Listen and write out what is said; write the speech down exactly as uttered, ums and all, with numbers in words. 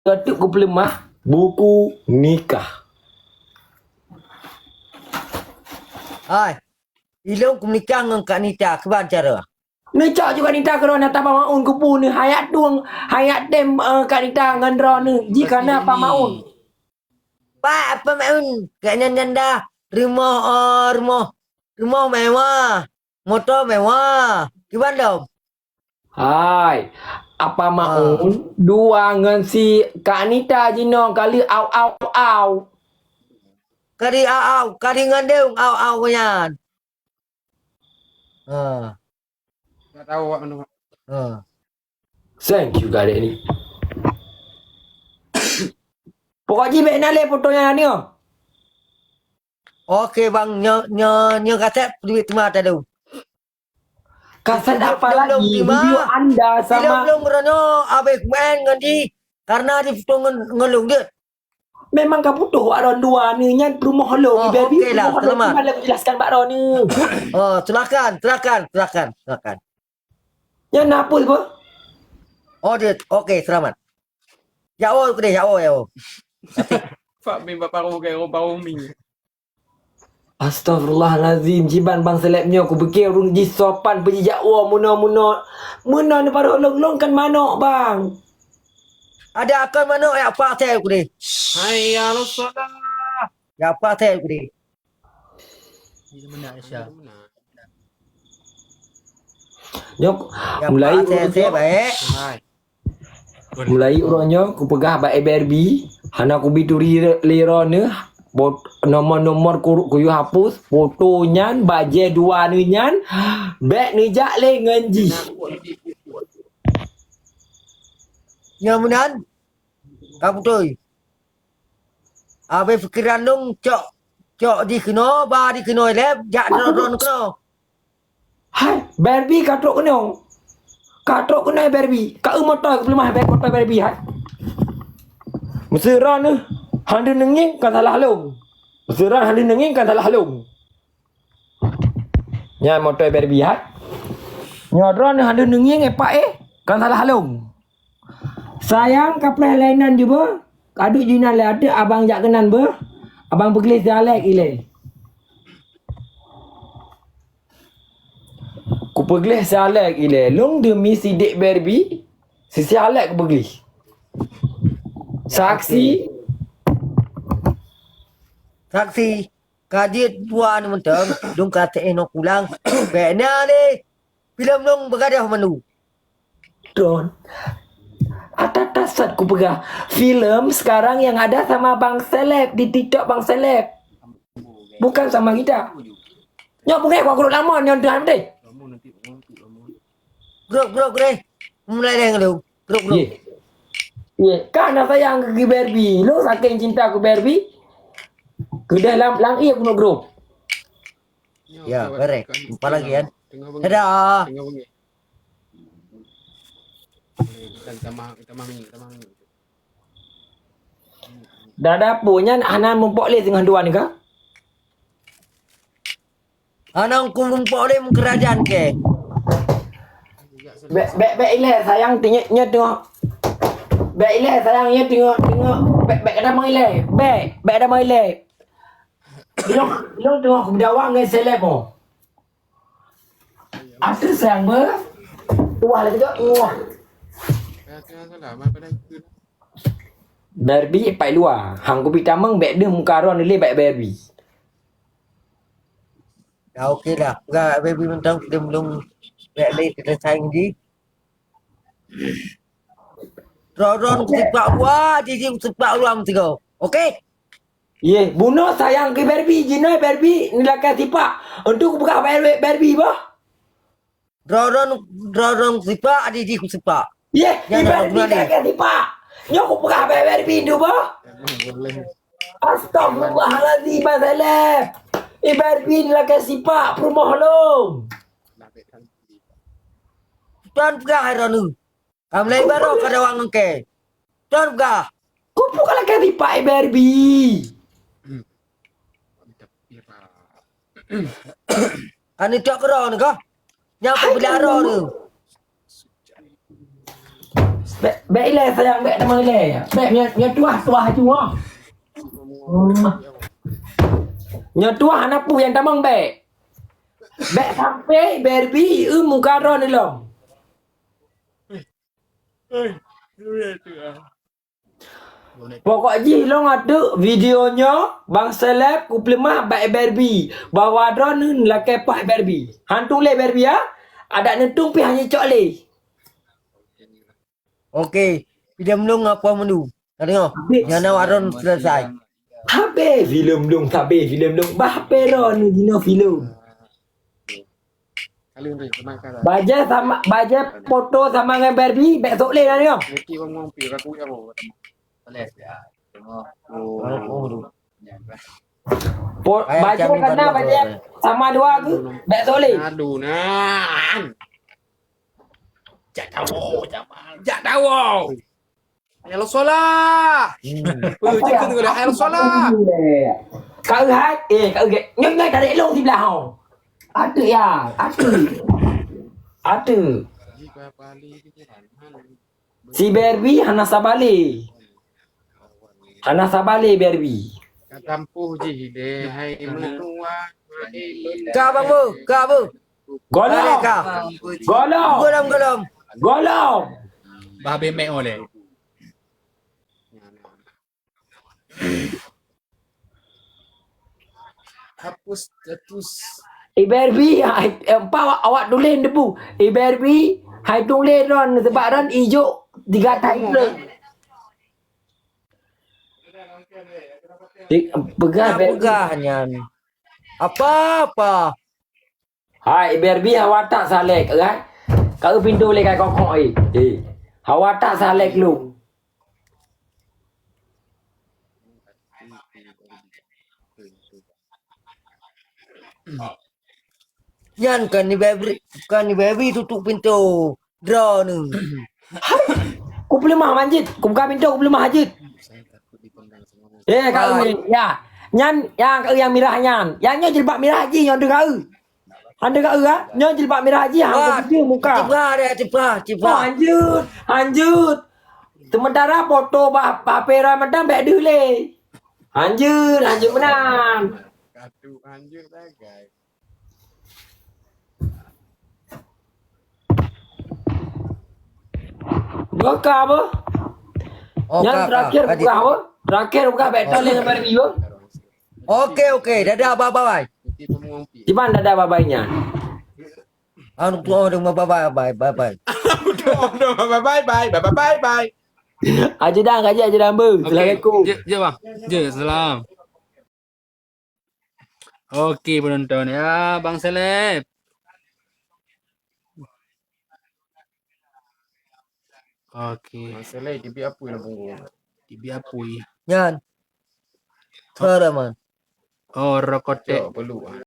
Teuk kupeuleumah buku nikah. Hai, ilôn kumeunikah ngon Kak Nita, kiban cara? Neucok juga Kak Nita keudroe na Apa Maun kupu neuh, hayak tueng, hayak tem, eh, Kak Nita ngon droeneuh jih ka na Apa Maun. Pak Apa Maun, keunan janda rumoh, oh, rumoh, rumoh mewah, moto mewah. Kiban dong? Hai, Apa Maun dua ngon si Kak Nita jinoe kali au, au, au. Kali au, au, kali ngon deung au, au nyan. Ha. Tak tahu awak mana. Ha. Thank you, Kak Dek ni. Pokok jih bèk na lé foto nyan nyoe. Oke, Bang. Nyoe, nyoe, nyoe kaset duit teuma tadi. Kaset apa lagi? Video anda sama. Belum, belum, Ronyo, habis main ngon jih. Karena di foto ngon, ngon lôn jeuet. Memang ka putôh awak droeneuh dua ni nyan peurumoh lôn. Oh, ibe oke lah, selamat. Cuman lôn jelaskan bak droeneuh. Oh, silakan, silakan, silakan, silakan. Nyan na peue, Bang? Oh, dia. Oke, selamat. Ya Allah, oke deh, ya Allah, ya Allah. Pak bin bapak roh, roh, roh, mi. Astagfirullahalazim, jiban bang seleb nyoe, kupike ureueng jih sopan peujijak woe meunoe-meunoe. Meunoe neuparoh lôn, lôn kan manok, bang. Ada akal manok yak pasai ku deh. Hayya 'alas shalah. Yak pasai ku deh. Nyoe, mulai ureueng nyoe, mulai ureueng nyoe kupeugah bak Barbie, hana kubi turi lé droeneuh, bot-, nomor-nomor ku, kuyue hapus, foto nyan, bajèe dua neuh nyan, bèk neujak lé ngon jih. Nyan meunan, ka beutôi. Abéh pikeran lôn cok, cok jih keunoe, ba jih keunoe lé, jak droe-droe keunoe. Hai, Barbie ka trok keunoe. Ka trok keunoe Barbie. Ka eu moto keupeuleumah Bar-, moto Barbie hai. Meuseu droeneuh hana neungieng kan salah lôn. Meuseu droeneuh hana neungieng kan salah lôn. Nyan moto Barbie hai. Nyoe droeneuh hana neungieng epak eh kan salah lôn. Sayang, ka preh lainan jubah. Ka duek jinan lé ateueh abang jak keunan beuh. Abang peugleh sialek ilée. Kupeugleh sialek ilée. Lôn demi sidek Barbie, sisialek kupeugleh. Saksi. Saksi. Ka jeuet dua ni mantong, dong ka teuh noh pulang. Bèk na lé. Filem lôn beugadôh mandum. Don. Ata tasat kupeugah, filem sekarang yang ada sama Bang Seleb di TikTok Bang Seleb. Bukan sama kita. Nyoe bungéh ku kureueng lamon nyoe tuhan beutôi. Grup, grup, grup. Mulai deh dulu. Grup, grup. Ye. Ye, kan dah sayang keu Barbie. Lu saking cinta keu Barbie. Keudeh lam, lam ié keuneuk grup. Ya, correct. Empat lagi kan. Dadah. Dadah pun nyan hana mumpok lé teungoh dua ni ka? Hana ku mumpok lé meukeurajan ke? Bèk, bèk, bèk ilée sayang teungoh, nyoe teungoh. Bèk ilée sayang nyoe teungoh, teungoh. Bèk, bèk kada meuilée. Bèk, bèk kada meuilée. Ilong, ilong teungoh kudawa ngon seleb oh. Ateueh sayang beuh. Tuah lagi tu. Wah. Barbie pai luwa. Hang kubi tamong bèk deuh muka ron lé bèk Barbie. Dah oke dah. Peugah Barbie mantong kita belum bèk lé kita sayang ji. Ron-ron kusipak luwa, jiji kusipak luwa meusigoe. Oke? Ye, bunoe sayang keu Barbie, jinoe Barbie neulakèe sipak. Untuk kupeugah Barbie, Barbie boh. Ron-ron, ron-ron kusipak, jiji kusipak. Ye, nyan Barbie neulakèe sipak. Nyoe kupeugah Barbie tu boh. Astagfirullahalazim, Bang Saleh. I Barbie neulakèe sipak peurumoh lôn. Tuan peugah hai droeneuh. Ka mulai baroe ka dawang engke. Tuan peugah. Kupu ka lakèe sipak i Barbie. Kan itu keudroe ni kah? Nyang peubeularo ni. Bèk, bèk ilèe sayang, bèk tamong ilèe. Bèk nyoe, nyoe tuah, tuah aju, ha. Hmm. Nyoe tuah hana peue nyang tamong bèk. Bèk sampai Barbie eu muka droeneuh lom. Pokok jih lôn ateueh video nyoe, bang seleb kupeuleumah bak Barbie bahwa droeneuh lakèe paih Barbie. Han tueng lé Barbie, ya? Adak neutueng pih hana cok lé. Oke, filem lôn ngon Puan Menu. Ka deungö? Habis. Nyan awak droeneuh selesai. Habis filem lôn, habis filem lôn. Bah, peron jinoe filem. Bajèe sama, bajèe foto sama ngon Barbie, bèk sok lé na deungö. Po-, bajèe keu na, bajèe sama dua geuh, bèk sok lé. Aduh, nan. Jak tawoe, Jamal. Jak tawoe. Hayya 'alas shalah. Hmm. Oh, cit keu teuka, hayya 'alas shalah. Ka eu hai, eh, ka eu gèt. Nyoe, nyoe tarék lôn siblah, ho. Ateuh ya, ateuh. Ateuh. Si Barbie hana sabalé. Hana sabalé Barbie. Ka tampoh jih deh, hai meutuah, hai. Ka, Bang Bu, ka, Bu. Golom. Ka. Golom. Golom, golom. Golom. Bah, bemek oleh. Hapus status. I Barbie, hai, eh, empat awak, awak tuléh debu. I Barbie, hai tuléh ron, sebab ron ijok tiga tahun. Di, peugah, peugah nyan. Apa-apa. Hai, Barbie, hawa that salek, kan? Ka eu pintoe lé kai kokok, eh. Eh. Hawa that salek lu. Nyan kan ni Barbie, kan ni Barbie tutup pintoe. Droeneuh. Kupeuleumah manjit, kubuka pintoe kupeuleumah jit. Eh, ka eu, ya. Nyan, nyang ka eu nyang mirah nyan. Nyang nyoe jilbab mirah jih nyoe deuh ka eu. Anda ka eu, ha? Nyoe jilbab mirah jih, ha, muka. Cipra deh, cipra, cipra. Oh, hanjeuet, hanjeuet. Sementara foto bah, bah H P ram mantong bèk deuh lé. Hanjeuet, hanjeuet meunan. Kadu hanjeuet sagai. Beuka apa? Oh, nyang ka, ka, terakhir ka, buka apa? Terakhir buka bèk taléng leubèh ribèe. Oke, oke. Dadah, bye-bye. Kiban dadah, bye-bye nyan. Anu tu, oh, bye-bye, bye-bye. Bye-bye, bye-bye, bye-bye. Aja dah, aja, aja dah, Amber. Oke. Assalamualaikum. Je, je, bang. Je, salam. Oke, penonton ya, Bang Seleb. Oke. Bang Seleb, dibi apui lam punggong. Dibi apui. Nyan. Suara, man. Oh, rokotek. Cok, peluk, ah.